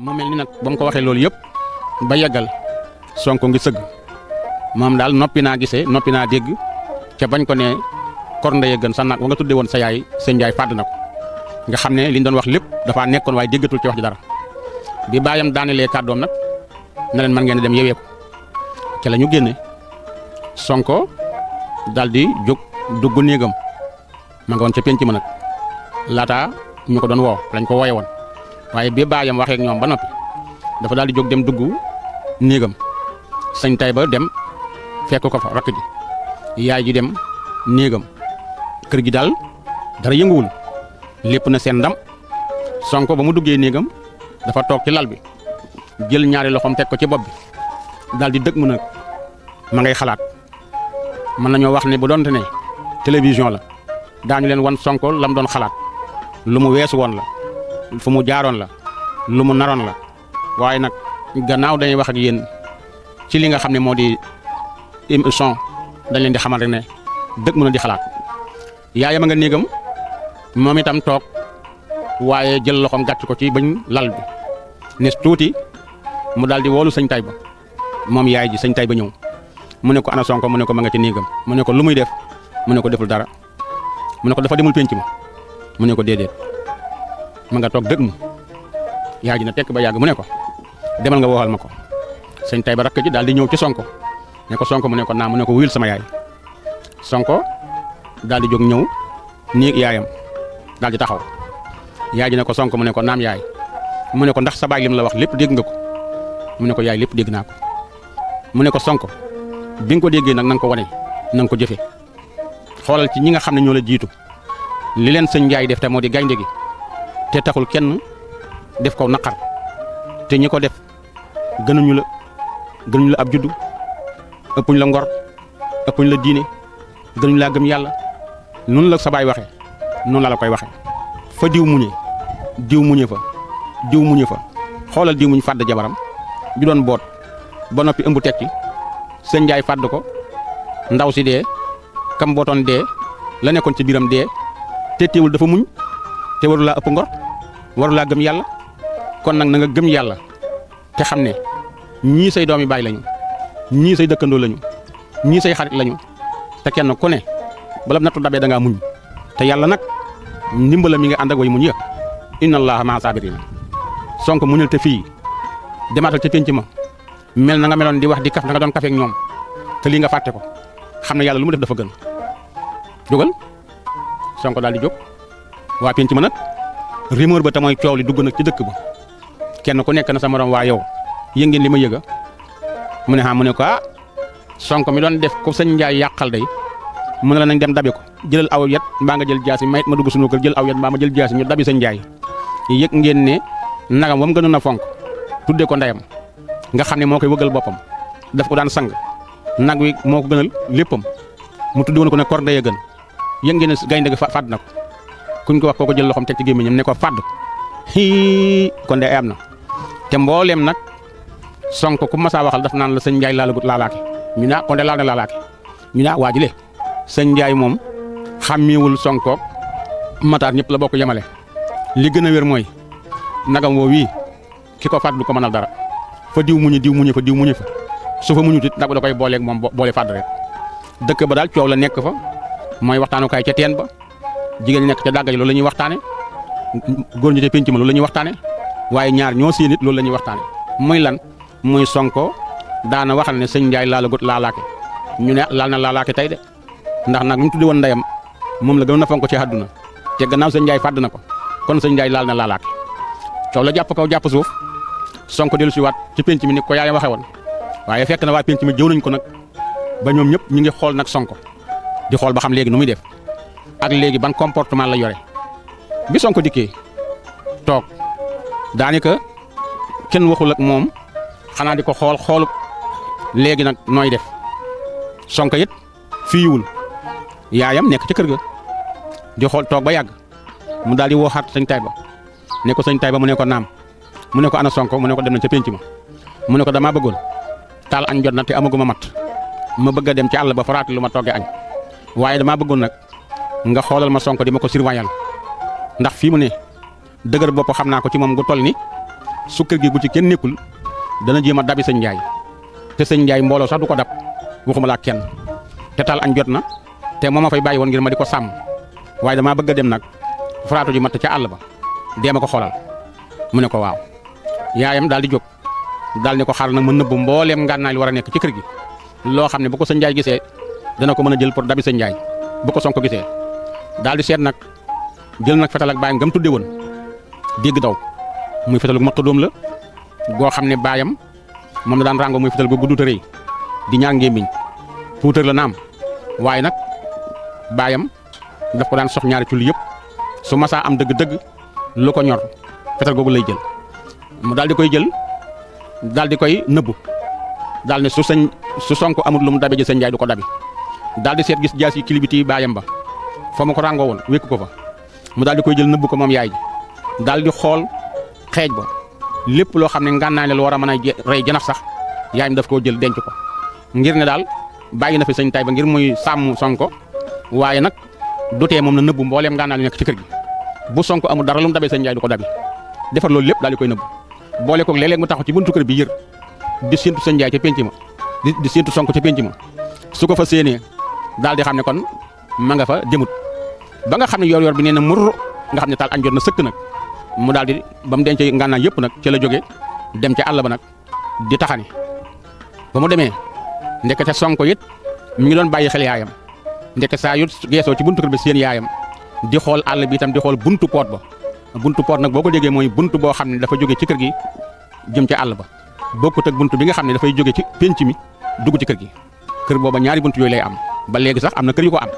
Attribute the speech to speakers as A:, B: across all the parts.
A: mu mel ni nag ba mu ko waxee loolu yëpp ba yeggal Sonko ngi sëgg moom daal noppi naa gisee noppi naa dégg ca bañ ko ne kor ndeye gën sa nag wa nga tudde woon sa yaay sëñ Njaay fàdd na ko nga xam ne liñ doon wax lépp dafaa nekkoon waaye déggatul ci wax ji dara bi baayam daanelee kàddoom nag na leen mën ngeen dem yewee ko ca la ñu génne Sonko daal di jóg dugg néegam ma nga woon ca penc ma nag laata ñu ko doon woo lañ ko wooye woon waaye bi baayam waxee ak ñoom ba noppi dafa daal di jóg dem dugg néegam sëñ Tayba dem fekk ko fa rakk ji yaay ji dem néegam kër gi daal dara yënguwul lépp na seen ndam Sonko ba mu duggee néegam dafa toog ci lal bi jël ñaari loxoom teg ko ci bopp bi daal di dëgg mu nag ma ngay xalaat mën nañoo wax ne bu doonte ne télévision la daañu leen wan Sonko lam doon xalaat lu mu weesu woon la fu mu jaaroon la lu mu naroon la waaye nag gannaaw dañuy wax ak yéen ci li nga xam ne moo di émission dañ leen di xamal rek ne dëgg mën a di xalaat yaayam a nga néegam moom itam toog waaye jël loxoom gàcc ko ci bañ lal bi ne tuuti mu daal di woolu sëñ Tayba moom yaay ji sëñ Tayba ñëw mu ne ko ana Sonko mu ne ko ma nga ci néegam mu ne ko lu muy def mu ne ko deful dara mu ne ko dafa demul penc ma mu ne ko déedéet ma nga toog dëgg mu yaay ji na tekk ba yàgg mu ne ko demal nga woowal ma ko sëñ Tayba rakk ji daal di ñëw ci Sonko ne ko Sonko mu ne ko naa mu ne ko wuyul sama yaay Sonko daal di jóg ñëw néeg yaayam daal di taxaw yaay ji ne ko Sonko mu ne ko naam yaay mu ne ko ndax sa baay lim la wax lépp dégg nga ko mu ne ko yaay lépp dégg naa ko mu ne ko Sonko bi nga ko déggee nag na nga ko wane na nga ko jëfe xoolal ci ñi nga xam ne ñoo la jiitu li leen sëñ Njaay def te moo di gaynde gi te taxul kenn def ko naqar te ñi ko def gënuñu la ab juddu ëppuñ la ngor ëppuñ la diine gënuñ laa gëm yàlla noonu la sa baay waxee noonu la la koy waxee fa diw muñe fa xoolal diw muñ fàdd jabaram ju doon boot ba noppi ëmb teg ci sëñ Njaay fàdd ko ndaw si dee kam bootoon dee la nekkoon ci biiram dee te teewul dafa muñ te waru laa ëpp ngor waru laa gëm yàlla kon nag na nga gëm yàlla te xam ne ñii say doomi baay lañu ñii say dëkkandoo lañu ñii say xarit lañu te kenn ku ne bala nattu dabee da ngaa muñ te yàlla nag ndimbala mi nga ànd ak way muñ ya inna allaha maa saabiriin Sonko muñal te fii demaatal ca pénc ma mel na nga meloon di wax di kaf na nga doon kafeek ñoom te lii nga fàtte ko xam ne yàlla lu mu def dafa gën jógal Sonko daal di jóg waa pénc ma nag rumeur ba te mooy coow li dugg nag ci dëkk ba kenn ku nekk na sa morom waa yow yëg ngeen li ma yëga mu ne mu ne ko Sonko mi doon def ko sëñ Njaay yàqal day mu ne la nañ dem dabi ko jëlal aw yet mbaa nga jël jaasi mayit ma dugg sunu kër jël aw yet mbaa ma jël jaasi ñu dabi sëñ Njaay yëg ngeen ne nagam wam gënoon a fonk tuddee ko ndeyam nga xam ne moo koy wëggal boppam daf ko daan sang nag wi moo ko gënal léppam mu tudde woon ko ne kor ndeye gën yëg ngeen ne gaynde gi fàdd na ko kuñ ko wax koo ko jël loxoom teg ci gémmiñam ne ko fàdd kon de am na te mbooleem nag Sonko ku masaa waxal daf naan la sëñ Njaay laalagut laalaake ñu ne kon de laal na laalaake ñu ne waa ji le sëñ Njaay moom xàmmiwul Sonko mataar ñëpp la bokk yemale li gën a wér mooy nagam woo wii ki ko fàdd du ko mënal dara fa diw muñe fa su fa muñut it nag da koy booleeg moom boole fàdd rek dëkk ba daal coow la nekk fa mooy waxtaanukaay ca teen ba jigéen ñi nekk ca dàgga ji loolu la ñuy waxtaane góor ñi ca pénc ma loolu la ñuy waxtaane waaye ñaar ñoo seen it loolu la ñuy waxtaane muy lan muy Sonko daana waxal ne sëñ Njaay laalagut laalaake ñu ne laal na laalaake tey de ndax nag mu tuddi woon ndeyam moom la gënoon a fonk ci àdduna te gannaaw sëñ Njaay fàdd na ko kon sëñ Njaay laal na laalaake coow la jàpp kaw jàpp suuf Sonko dellu si waat ci pénc mi ni ko yaayam waxe woon waaye fekk na waa pénc mi jëw nañ ko nag ba ñoom ñëpp ñu ngi xool nag Sonko di xool ba xam léegi nu muy def ak léegi ban comportement la yore bi Sonko dikkee toog daanaka kenn waxul ak moom xanaa di ko xoolub léegi nag nooy def Sonko it fiiwul yaayam nekk ci kër ga di xool toog ba yàgg mu daal di wooxaat sëñ Tayba ne ko sëñ Tayba mu ne ko naam mu ne ko ana Sonko mu ne ko dem nañ ca pénc ma mu ne ko damaa bëggoon taal añ jot na te amaguma mat ma bëgg a dem ci àll ba faraati lu ma toggee añ waaye damaa bëggoon nag nga xoolal ma Sonko di ma ko surveiller ndax fii mu ne dëgër bopp xam naa ko ci moom gu toll ni su kër gi gu ci kenn nekkul dana jéem a dabi sëñ Njaay te sëñ Njaay mbooloo sax du ko dab waxuma laa kenn te taal añ jot na te moo ma fay bàyyi woon ngir ma di ko sàmm waaye damaa bëgg a dem nag faraatu ji matt ca àll ba dee ma ko xoolal mu ne ko waaw yaayam daal di jóg daal ne ko xaar nag ma nëbbu mbooleem ngànnaay li war a nekk ci kër gi loo xam ne bu ko sëñ Njaay gisee dana ko mën a jël pour dabi sëñ Njaay bu ko Sonko gisee daal di seet nag jël nag fetal ak baayam gam tudde woon dégg daw muy fetal gu mat doom la goo xam ne baayam moom la daan rango muy fetal gu gudd te rëy di ñaar ngémmiñ puutar la naam waaye nag baayam daf ko daan sox ñaari culli yëpp su masaa am dëgg-dëgg lu ko ñor fetal googu lay jël mu daal di koy jël daal di koy nëbbu daal ne su Sonko amul lu mu dabe ji sëñ Njaay du ko dabi daal di seet gis jaas yi kilibiti baayam ba fa mu ko ràngoo woon wékk ko fa mu daal di koy jël nëbbu ko moom yaay ji daal di xool xeej ba lépp loo xam ne ngànnaay la lu war a mën a rey janax sax yaayam daf koo jël denc ko ngir ne daal bàyyi na fi sëñ Tayba ngir muy sàmm Sonko waaye nag du tee moom na nëbbu mbooleem ngànnaay lu nekk ci kër gi bu Sonko amul dara lu mu dabee sëñ Njaay du ko dabi defar loolu lépp daal di koy nëbbu boole ko léeg-léeg mu taxaw ci buntu kër bi yër di séentu sëñ Njaay ca penc ma di séentu Sonko ca penc ma su ko fa séenee daal di xam ne kon ma nga fa demut ba nga xam ne yor bi nee na mur nga xam ne taal añ jot na sëkk nag mu daal di ba mu denc ngànnaay yëpp nag ca la jógee dem ca àll ba nag di taxani ba mu demee ndekete Sonko it mi ngi doon bàyyi xel yaayam ndeke saa yu geesoo ci buntu kër bi seen yaayam di xool àll bi itam di xool buntu poot ba buntu poot nag boo ko déggee mooy buntu boo xam ne dafa jóge ci kër gi jëm ca àll ba bokkut ak buntu bi nga xam ne dafay jóge ci penc mi dugg ci kër gi kër booba ñaari buntu yooyu lay am ba léegi sax am na kër yu ko am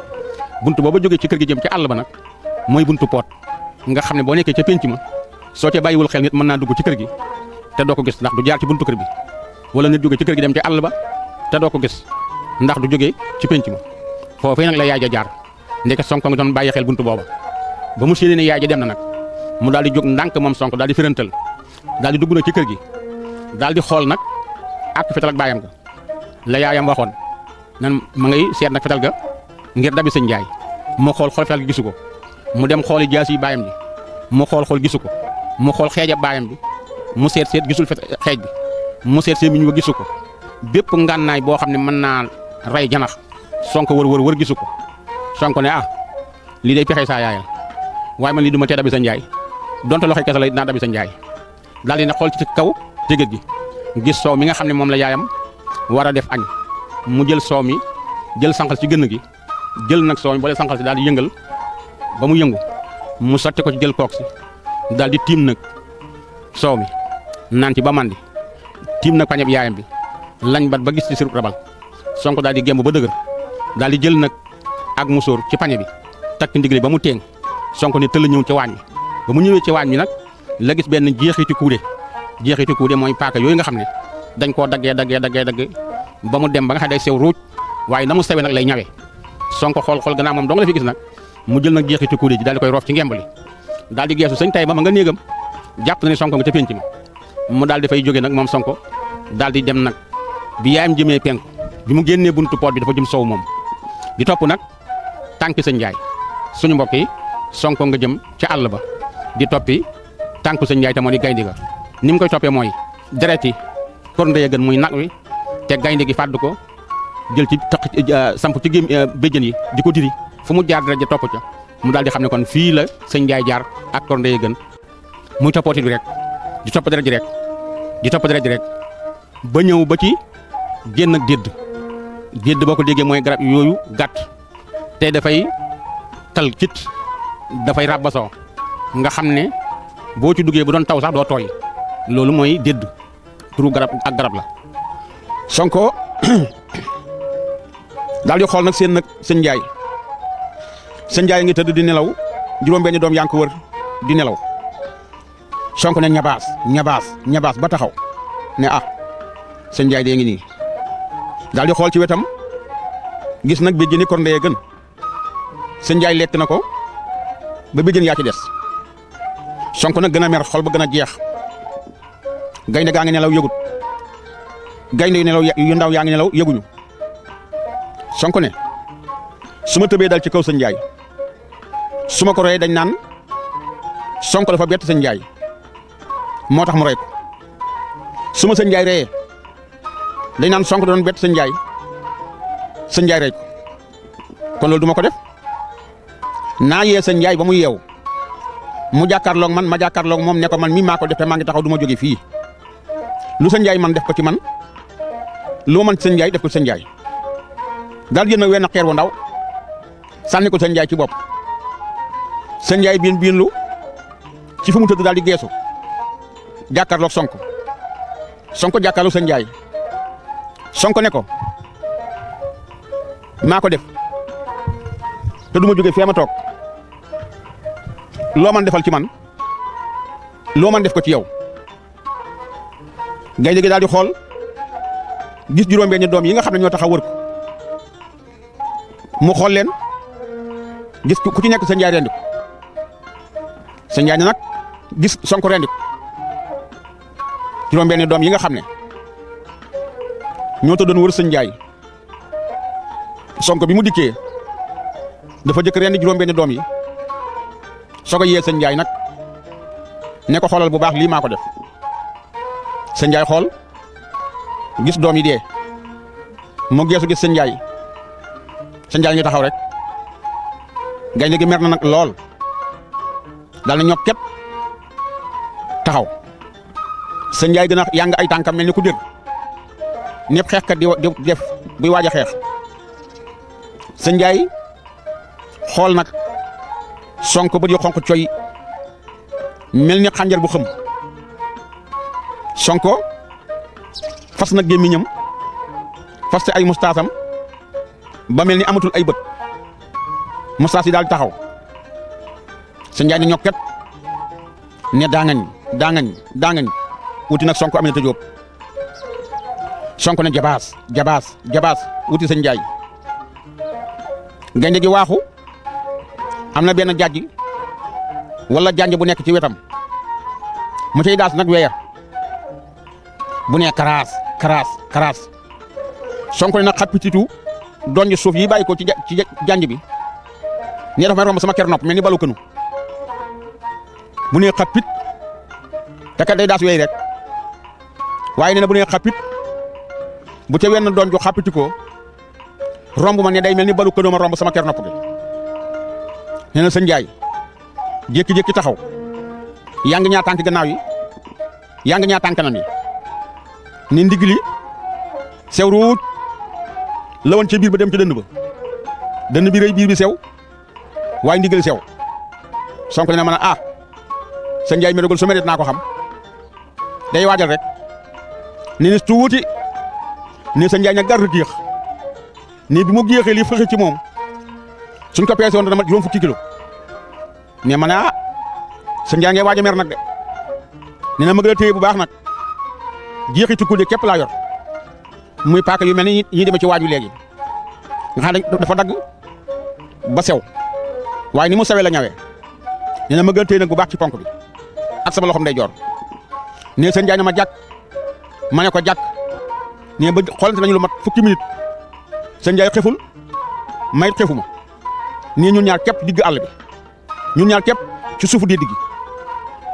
A: buntu booba jóge ci kër gi jëm ca àll ba nag mooy buntu poot nga xam ne boo nekkee ca penc ma soo ca bàyyiwul xel nit mën naa dugg ci kër gi te doo ko gis ndax du jaar ci buntu kër bi wala nit jóge ci kër gi dem ca àll ba te doo ko gis ndax du jóge ci penc ma foofee nag la yaay ja jaar ndeke Sonko nga doon bàyyi xel buntu booba ba mu séenee ne yaay ja dem na nag mu daal di jóg ndànk moom Sonko daal di firantal daal di dugg nag ci kër gi daal di xool nag ak fetal ak baayam ga la yaayam waxoon nan ma ngay seet nag fetal ga ngir dabi sëñ Njaay mu xool fetal gi gisu ko mu dem xooli jaas yi baayam ji mu xool gisu ko mu xool xeeja baayam bi mu seet gisul xeej bi mu seet miñ wa gisu ko bépp ngànnaay boo xam ne mën naa rey janax Sonko wër gisu ko Sonko ne lii day pexe saa yaayal waaye man lii du ma tee dabi sa Njaay donte loxo kese la dinaa dabi sa Njaay daal di na xool ci kaw jégét gi gis soow mi nga xam ne moom la yaayam war a def añ mu jël soow mi jël sànqal ci gënn gi jël nag soow mi boole sànqal si daal di yëngal ba mu yëngu mu sotti ko ci jël kook si daal di tiim nag soow mi naan ci ba mandi tiim nag pañe bi yaayam bi lañ bat ba gis ci sirub rabal Sonko daal di gemb ba dëgër daal di jël nag ak musóor ci pañe bi takk ndigle ba mu teeng Sonko ni tëll ñëw ci waañ bi ba mu ñëwee ci waañ bi nag la gis benn jeexiti kuude mooy paaka yooyu nga xam ne dañ koo daggee ba mu dem ba nga xam ne day sew ruuj waaye na mu sewee nag lay ñawee Sonko xool gannaaw moom dong la fi gis nag mu jël nag jeexiti kuude ji daal di koy roof ci ngemb li daal di geesu sëñ Tayba ma nga néegam jàpp na ne Sonko nga ca penc ma mu daal di fay jóge nag moom Sonko daal di dem nag bi yaayam jëmee penku bi mu génnee buntu poot bi dafa jëm sow moom di topp nag tànki sëñ Njaay suñu mbokk yi Sonko nga jëm ca àll ba di toppi tànku sëñ Njaay te moo di gaynde ga ni mu koy toppee mooy dereti kor ndeye gën muy nag wi te gaynde gi fàdd ko jël ci samp ci béjjën yi di ko diri fu mu jaar deret ja topp ca mu daal di xam ne kon fii la sëñ Njaay jaar ak kor ndeye gën muy toppooti bi rek di topp deret ji rek ba ñëw ba ci génn ak dédd boo ko déggee mooy garab yooyu gàtt te dafay tal cit dafay ràbbasoo nga xam ne boo ci duggee bu doon taw sax doo tooy loolu mooy dédd turu garab ak garab la Sonko daal di xool nag seen sëñ Njaay ngi tëdd di nelaw juróom-benni doom yaa ngi ko wër di nelaw Sonko ne ñabaas ba taxaw ne sëñ Njaay dee ngi nii daal di xool ci wetam gis nag béjjëni kor ndeye gën sëñ Njaay lekk na ko ba béjjën yaa ci des Sonko nag gën a mer xol ba gën a jeex gaynde gaa ngi nelaw yëgut gaynde yu nelaw yu ndaw yaa ngi nelaw yëguñu Sonko ne su ma tëbee dal ci kaw sëñ Njaay su ma ko royee dañ naan Sonko dafa bett sëñ Njaay moo tax mu rey ko su ma sëñ Ndiaye reyee dañ naan Sonko doon bett sëñ Ndiaye rey ko kon loolu du ma ko def naa yee sëñ Ndiaye ba mu yeewu mu jàkkaarloog man ma jàkkaarloog moom ne ko man mii maa ko def te maa ngi taxaw du ma jóge fii lu sëñ Ndiaye man def ko ci man lu ma mën sëñ Ndiaye def ko sëñ Ndiaye daal jël nag wenn xeer wu ndaw sànni ko sëñ Ndiaye ci bopp sëñ Ndiaye biin lu ci fu mu tëdd daal di geesu jàkkaarloog Sonko jàkkaarloog sëñ Ndiaye Sonko ne ko maa ko def te du ma jóge fee ma toog loo man defal ci man loo man def ko ci yow gaynde gi daal di xool gis juróom-benni doom yi nga xam ne ñoo taxaw wër ko mu xool leen gis ku ci nekk sëñ Ndiaye rendi ko sëñ Ndiaye nag gis Sonko rendi ko juróom-benni doom yi nga xam ne ñoo doon wër sëñ Ndiaye Sonko bi mu dikkee dafa jëkk rendi juróom-benni doom yi soog a yee sëñ Ndiaye nag ne ko xoolal bu baax lii maa ko def sëñ Ndiaye xool gis doom yi dee mu geesu gis sëñ Ndiaye ngi taxaw rek gaynde gi mer na nag lool daal na ñokket taxaw sëñ Ndiaye gën a yàng ay tànkam mel ni ku dër ñëpp xeexkat di def buy waaj a xeex sëñ Ndiaye xool nag Sonko ba di xonq coy mel ni xànjar bu xëm Sonko fas na gémmiñam fas te ay mustaasam ba mel ni amatul ay bët mustaas yi daal di taxaw sëñ Ndiaye ne ñokket ne daangañ wuti nag Sonko Aminata Diop Sonko ne jabaas wuti sëñ Ndiaye gaynde gi waaxu am na benn jàjj wala janj bu nekk ci wetam mu cay daas nag weya bu ne karaas Sonko ne nag xappititu doon suuf yi bàyyi ko ci janj bi ne dafa may romb sama ker nopp mel ni balu kënu bu ne xappit te kat day daas wey rek waaye nee na bu ne xappit bu ca wenn doon ju xappiti ko romb ma ne day mel ni balu kënu ma romb sama ker nopp gi nee na sëñ Ndiaye jékki-jékki taxaw yaa ngi ñaar tànk gannaaw yi yaa ngi ñaar tànk kanam yi ni ndigli sew ruut la woon ca biir ba dem ca dënn bi rëy biir bi sew waaye ndigli sew Sonko ne ma ne sëñ Ndiaye mi dogul su mérite naa ko xam day waajal rek ni ni tuuti ni sëñ Ndiaye nag gar géex ni bi mu géexee li fëxe ci moom suñ ko peese woon dana mat juróom fukki kilo mais ma ne sëñ Ndiaye ngay waaj a mer nag de nee na ma gën a téye bu baax nag jeexitu kulli képp laa yor muy paaka yu mel ni ñi demee ci waaj wi léegi nga xam ne dafa dagg ba sew waaye ni mu sawee la ñawee nee na ma gën a téye nag bu baax ci ponk bi ak sama loxom day joor nee sëñ Ndiaye na ma jàkk ma ne ko jàkk nee ba xoolante nañu lu mat fukki minute sëñ Ndiaye xeful mayit xefuma nii ñun ñaar képp digg àll bi ñun ñaar képp ci suufu dédd gi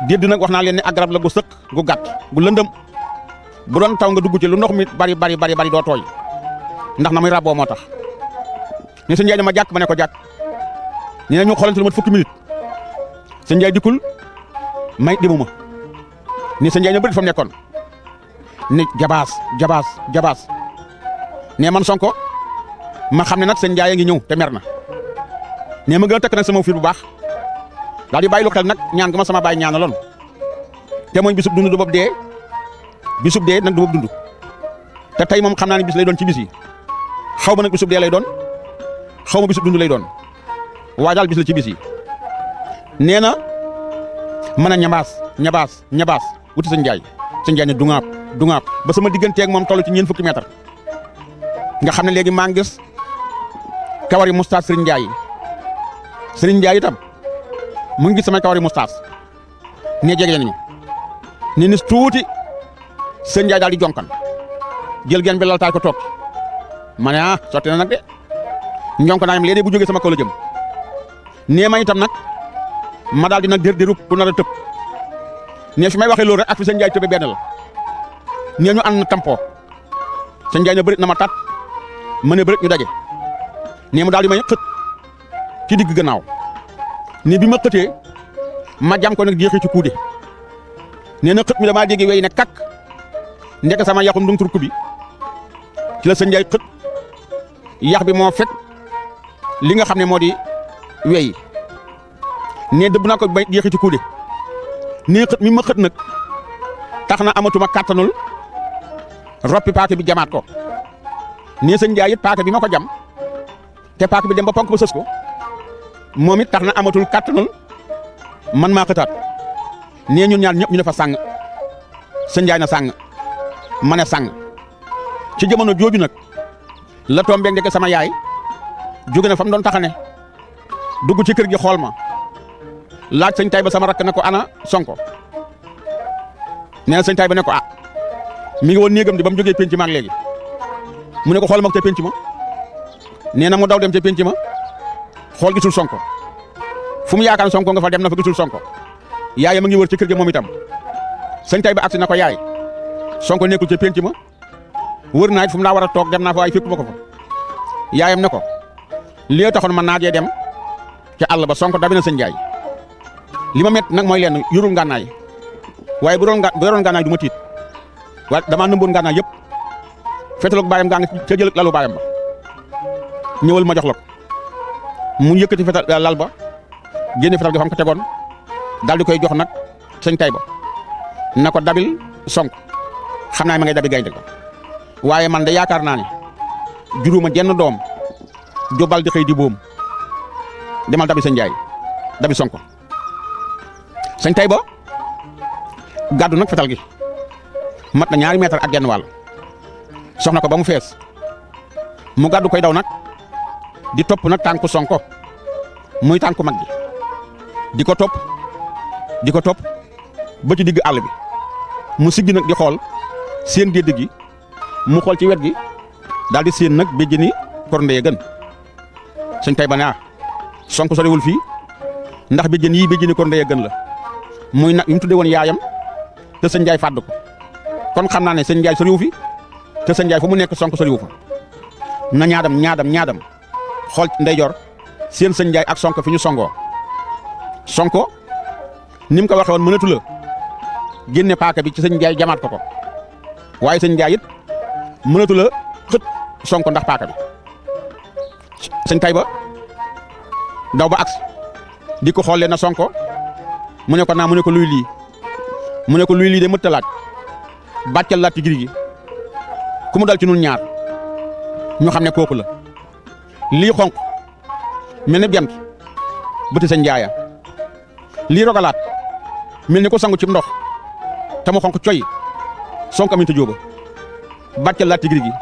A: dédd nag wax naa leen ne ak garab la gu sëq gu gàtt gu lëndëm bu doon taw nga dugg ci lu ndox mi bari doo tooy ndax na muy raboo moo tax ne sëñ Ndiaye dama jàkk ma ne ko jàkk nee na ñu xoolante lu mat fukki minute sëñ Ndiaye dikkul may demuma ni sëñ Ndiaye na bëri fa mu nekkoon ni jabaas ne man Sonko ma xam ne nag sëñ Ndiaye ngi ñëw te mer na ne ma gën a tekk nag sama fiir bu baax daal di bàyyi lu xel nag ñaan ga ma sama baay ñaanaloon te mooy bisub dund du bopp dee bisub dee nag du bopp dund te tey moom xam naa ne bis lay doon ci bis yi xaw ma nag bisub dee lay doon xaw ma bisub dund lay doon waaye daal bis la ci bis yi nee na mën a ñabaas wuti sëñ Ndiaye ne dungaab ba sama digganteeg moom toll ci ñeent fukki mètre nga xam ne léegi maa ngi gis kawari mustaas Serigne Ndiaye itam mu ngi gis samay kawari mustaas ne jege nañu ni nis tuuti sëñ Ndiaye daal di jonkan jël genn bi laltaay ko toog ma ne sotti na nag de njonk naa yam léegi bu jógee sama kaw la jëm nee ma itam nag ma daal di nag dér bu nar a tëb ne fi may waxee loolu rek ak fi sëñ Ndiaye tëbe benn la nee ñu ànd na tampoo sëñ Njaay ne bërit na ma tat ma ne bërit ñu daje nee mu daal di may xët ci digg gannaaw nee bi ma xëtee ma jam ko nag jeexee ci kuude nee na xët mi damaa dégg wey ne kak ndek sama yaxum ndung turku bi ci la sëñ Njaay xët yax bi moo fekk li nga xam ne moo di wey nee dëbb naa ko bay jeexee ci kuude nee xët mi ma xët nag tax na amatuma kàttanul roppi paaka bi jamaat ko nee sëñ Njaay it paaka bi ma ko jam te paaka bi dem ba ponk ba sës ko moom it tax na amatul kàttanul man maa xëtaat nee ñun ñaar ñëpp ñu ne fa sàng sëñ Njaay na sàng ma ne sàng ci jamono jooju nag la tombeeg ndeke sama yaay jóge na fa mu doon taxane dugg ci kër gi xool ma laaj sëñ Tayba sama rakk ne ko ana Sonko nee na sëñ Tayba ne ko mi ngi woon néegam di ba mu jógee penc ma ak léegi mu ne ko xool ma ko te penc ma nee na mu daw dem te penc ma xool gisul Sonko fu mu yaakaar Sonko nga fa dem na fa gisul Sonko yaayam a ngi wër ci kër gi moom itam sëñ Tayba agsi na ko yaay Sonko nekkul ci penc ma wër naa it fu mu laa war a toog dem naa fa waaye fekk ma ko fa yaayam ne ko li taxoon man naajee dem ca àll ba Sonko dabi na sëñ Njaay li ma met nag mooy leen yorul ngànnaay waaye bu doon ngànnaay du ma tiit waaye damaa nëmboon ngànnaay yëpp fetaloog baayam gaa nga ca jël lalu baayam ba ñëwal ma jox la ko mu yëkkati fetal lal ba génne fetal gi fa mu ko tegoon daal di koy jox nag sëñ Tayba na ko dabil Sonko xam naa ma ngay dabi gaynde ko waaye man de yaakaar naa ne juróoma jenn doom jobal di xëy di boom demal dabi sëñ Njaay dabi Sonko sëñ Tayba gàddu nag fetal gi mat na 2 mètre ak genn wàll soxna ko ba mu fees mu gàddu koy daw nag di topp nag tànku Sonko muy tànku mag gi di ko topp ba ci digg àll bi mu siggi nag di xool seen dédd gi mu xool ci wet gi daal di seen nag béjjëni korndeye gën sëñ Tayba ne Sonko soriwul fii ndax béjjën yii béjjëni korndeye gën la muy nag yu mu tudde woon yaayam te sëñ Njaay fàdd ko kon xam naa ne sëñ Njaay soriwu fi te sëñ Njaay fu mu nekk Sonko soriwu fa na ñaadam xool ndeyjoor seen sëñ Njaay ak Sonko fi ñu songoo Sonko ni mu ko waxee woon mënatu la génne paaka bi ci sëñ Njaay jamaat ko waaye sëñ Njaay it mënatu la xët Sonko ndax paaka bi sëñ Tayba daw ba agsi di ko xoolee na Sonko mu ne ko naa mu ne ko luy lii mu ne ko luy lii de mëtta laaj bàccal laaj ci giri gi ku mu dal ci nun ñaar ñu xam ne kooku la lii xonq mel ni bent bëti sëñ Njaaya lii rogalaat mel ni ko sangu ci ndox te mu xonq coy Sonko Aminta Jóoba bàccal laaj ci giri gi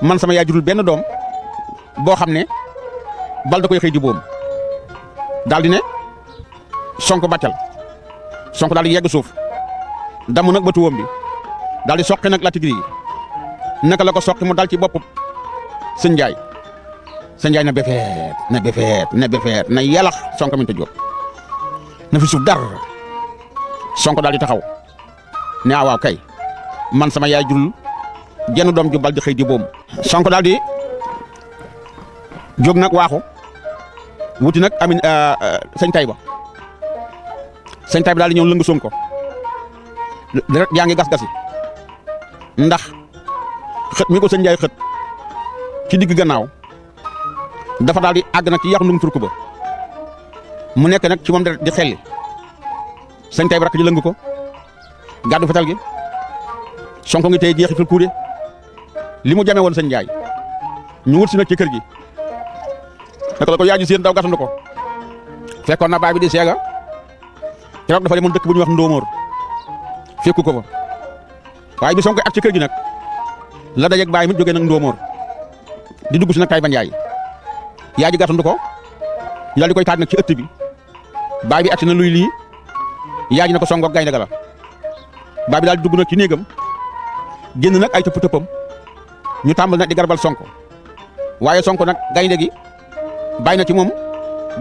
A: man sama yaay jurul benn doom boo xam ne bal da koy xëy di boom daal di ne Sonko bàccal Sonko daal di yegg suuf damu nag bëtu woom bi daal di soqi nag laaj ci giri gi naka la ko soqi mu dal ci bopp sëñ Njaay sëñ Njaay na befeet na yalax Sonko Aminta Jóob na fi suuf dar Sonko daal di taxaw ne waaw kay man sama yaay jurul jenn doom ju bal di xëy di boom Sonko daal di jóg nag waaxu wuti nag amin sëñ Tayba daal di ñëw lëng Sonko rek yaa ngi gas-gasi ndax xët mi ko sëñ Njaay xët ci digg gannaaw dafa daal di àgg nag ci yaxu ndung turku ba mu nekk nag ci moom di xelli sëñ Tayba rek ji lëng ko gàddu fetal gi Sonko ngi tey jeexital kuude li mu jame woon sëñ Njaay ñu wut si nag ci kër gi naka la ko yaay ji seen daw gatandu ko fekkoon na baay bi di seega keroog dafa demoon dëkk bu ñuy wax Ndóomóor fekku ko fa waaye bi Sonko ak ci kër gi nag la dajeeg baay mi jógee nag Ndóomóor di dugg si nag Tayba Njaay yaay ji gatandu ko ñu daal di koy taaj nag ci ëtt bi baay bi agsi na luy lii yaay ji na ko Sonko gaynde ga la baay bi daal di dugg nag ci néegam génn nag ay tëpp-tëppam ñu tàmbal nag di garbal Sonko waaye Sonko nag gaynde gi bàyyi na ci moom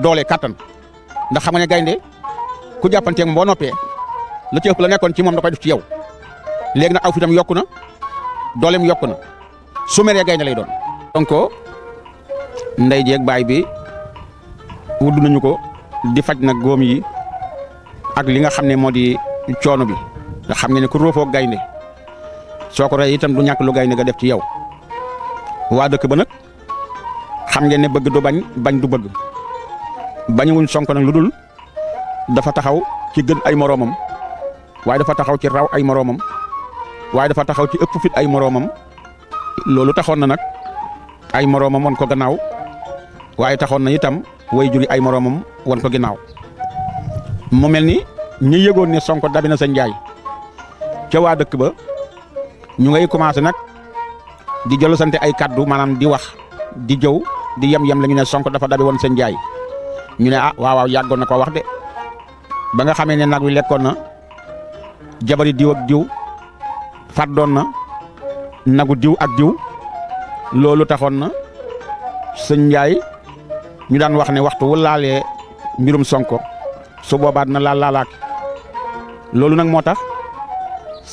A: doole kattan ndax xam nga ne gaynde ku jàppanteeg moom boo noppee la ci ëpp la nekkoon ci moom da koy def ci yow léegi nag aw fitam yokku na dooleem yokku na su meree gaynde lay doon. donc ndey jeeg baay bi wudd nañu ko di faj nag góom yi ak li nga xam ne moo di coono bi nga xam ne ku roofoo gaynde soo ko rey itam du ñàkk lu gaynde nga def ci yow. waa dëkk ba nag xam ngeen ne bëgg du bañ bañ du bëgg bañuwuñ Sonko nag lu dul dafa taxaw ci gën ay moroomam waaye dafa taxaw ci raw ay moroomam waaye dafa taxaw ci ëpp fit ay moroomam loolu taxoon na nag ay moroomam won ko gannaaw waaye taxoon na itam way juri ay moroomam won ko ginnaaw. mu mel ni ñu yëgoon ne Sonko dabi na Sëñ Njaay ca waa dëkk ba ñu ngay commencé nag di jël sante ay kaddu maanaam di wax di jëw di yem la ñu ne Sonko dafa dabi woon Sëñ Njaay ñu ne waaw yàggoon na ko wax de ba nga xamee ne nag wi lekkoon na jabari diw ak diw fàddoon na nagu diw ak diw loolu taxoon na Sëñ Njaay ñu daan wax ne waxtu wu laalee mbirum Sonko su boobaa dina laalaak loolu nag moo tax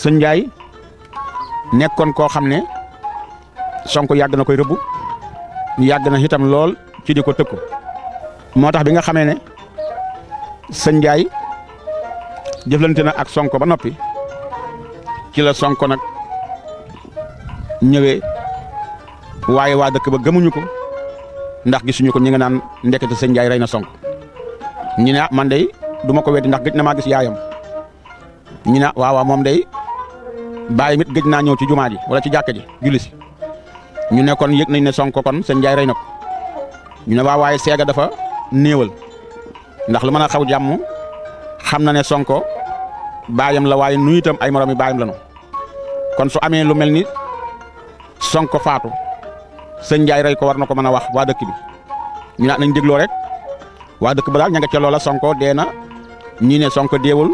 A: Sëñ Njaay nekkoon koo xam ne Sonko yàgg na koy rëbb yàgg na itam lool ci di ko tëkku moo tax bi nga xamee ne Sëñ Njaay jëflante na ak Sonko ba noppi ci la Sonko nag ñëwee waaye waa dëkk ba gëmuñu ko ndax gisuñu ko ñi nga naan ndekete Sëñ Njaay rey na Sonko ñu ne man de du ma ko weddi ndax gëj na maa gis yaayam ñu ne waaw moom day bàyyi mit gëj naa ñëw ci jumaa ji wala ci jàkka ji julli si ñu ne kon yëg nañ ne Sonko kon Sëñ Njaay rey na ko ñu ne waaye seega dafa néewal ndax lu mën a xaw jàmm xam na ne Sonko baayam la waaye nu itam ay moroom yi baayam la no kon su amee lu mel ni Sonko faatu Sëñ Njaay rey ko war na ko mën a wax waa dëkk bi ñu ne nañ dégloo rek waa dëkk ba daal ña nga ca loola Sonko dee na ñii ne Sonko deewul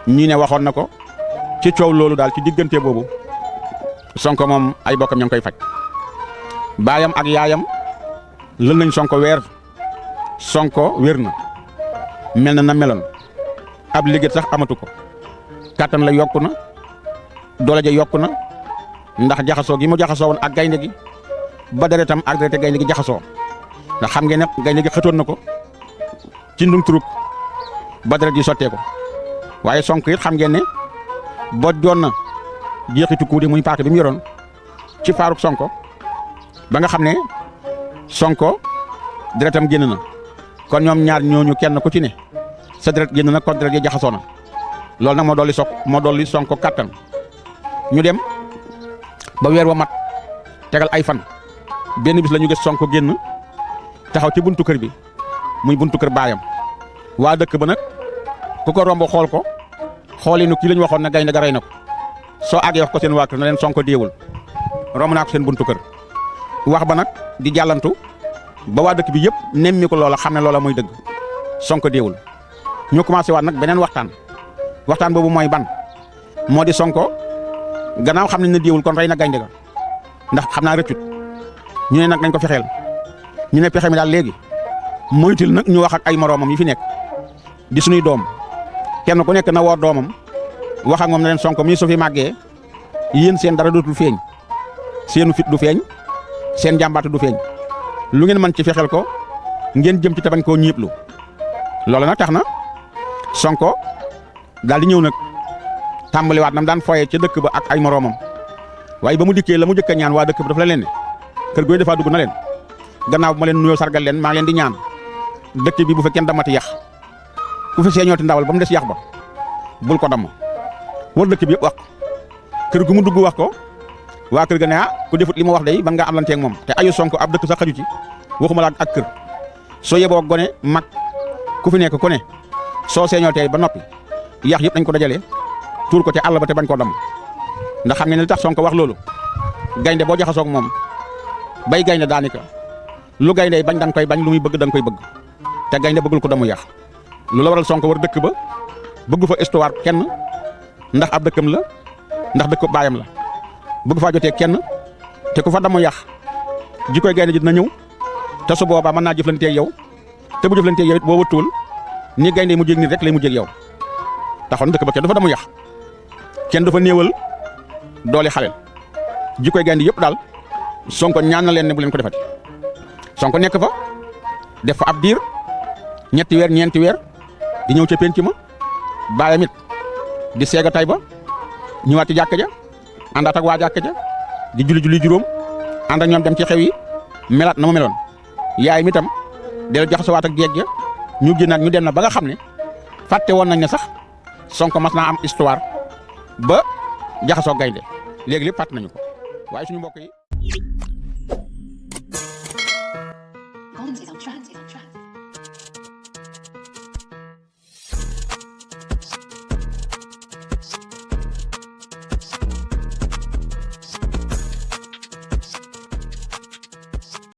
A: ñii ne waxoon na ko ci coow loolu daal ci diggante boobu Sonko moom ay bokkam ña ngi koy faj baayam ak yaayam lël nañ Sonko weer Sonko wér na mel na meloon ab liggéey sax amatu ko kàttan la yokku na doole ja yokku na ndax jaxasoo gi mu jaxasoo woon ak gaynde gi ba deretam ak derete gaynde gi jaxasoo ndax xam ngeen ne gaynde gi xëtoon na ko ci ndum turuk ba deret ji sottee ko waaye Sonko it xam ngeen ne boo joon na jeexitu kuude muy paaka bi mu yoroon ci faaruk Sonko ba nga xam ne Sonko deretam génn na kon ñoom ñaar ñooñu kenn ku ci ne sa deret génn na kon deret yi jaxasoo na loolu nag moo dolli Sonko kattan ñu dem ba weer wa mat tegal ay fan benn bis la ñu gis Sonko génn taxaw ci buntu kër bi muy buntu kër baayam waa dëkk ba nag ku ko romb xool ko xoolinu kii la ñu waxoon ne gaynde ga rey na ko soo àggee wax ko seen waa kër na leen Sonko deewul romb naa ko seen buntu kër wax ba nag di jàllantu ba waa dëkk bi yëpp nemmi ko loola xam ne loola mooy dëgg Sonko deewul ñu commencé waat nag beneen waxtaan boobu mooy ban moo di Sonko gannaaw xam nañ ne deewul kon rey na gaynde ga ndax xam naa rëccut ñu ne nag nañ ko fexeel ñu ne pexe mi daal léegi moytul nag ñu wax ak ay moroomam yi fi nekk di suñuy doom kenn ku nekk na woor doomam wax ak moom na leen Sonko mi su fi màggee yéen seen dara dootul feeñ seenu fit du feeñ seen jàmbaatu du feeñ lu ngeen mën ci fexeel ko ngeen jëm ci tabañ koo ñiiblu loolu nag tax na Sonko daal di ñëw nag tàmbaliwaat nam daan foyee ca dëkk ba ak ay moroomam waaye ba mu dikkee la mu jëkk a ñaan waa dëkk ba dafa la leen ne kër gooy dafaa dugg na leen gannaaw bu ma leen nuyoo sargal leen maa ngi leen di ñaan dëkk bi bu fekkee damati yax ku fi seeñooti ndawal ba mu des yax ba bul ko damm war dëkk bi yëpp wax kër gu mu dugg wax ko waa kër ga ne ku defut li mu wax day ban nga am lanteeg moom te ayu Sonko ab dëkk sax xaju ci waxuma la ak kër soo yeboo gone mag ku fi nekk ku ne soo seeñootee ba noppi yax yëpp dañ ko dajale tuur ko ca àll ba te bañ koo damm ndax xam ngeen ne li tax Sonko wax loolu gaynde boo jaxasoog moom bay gaynde daanaka lu gaynde bañ danga koy bañ lu muy bëgg danga koy bëgg te gaynde bëggul ko damu yax lu la waral Sonko war dëkk ba bëggu fa histoire kenn ndax ab dëkkam la ndax dëkk baayam la bëgg faa jotee kenn te ku fa damu yax ji koy gaynde ji dina ñëw te su boobaa mën naa jëflanteeg yow te bu jëflanteeg yow it boo wëttuwul ni gaynde mu jéeg nit rek lay mu jéeg yow taxoon dëkk ba kenn du fa damu yax kenn du fa néewal doole xaleel jikkoy gaynde yëpp daal Sonko ñaan na leen ne bu leen ko defati Sonko nekk fa def fa ab diir ñetti weer ñeenti weer di ñëw ca penc ma baayam it di seega tay ba ñëwaat ci jàkka ja àndaat ak waa jàkka ja di julli juróom ànd ak ñoom dem ci xew yi melaat na mu meloon yaay mi tam del jaxasowaat ak jeeg ja ñu génnaat ñu dem na ba nga xam ne fàtte woon nañ ne sax Sonko mas naa am histoire ba jaxasoo gaynde léegi lépp fàtte nañu ko waaye suñu mbokk yi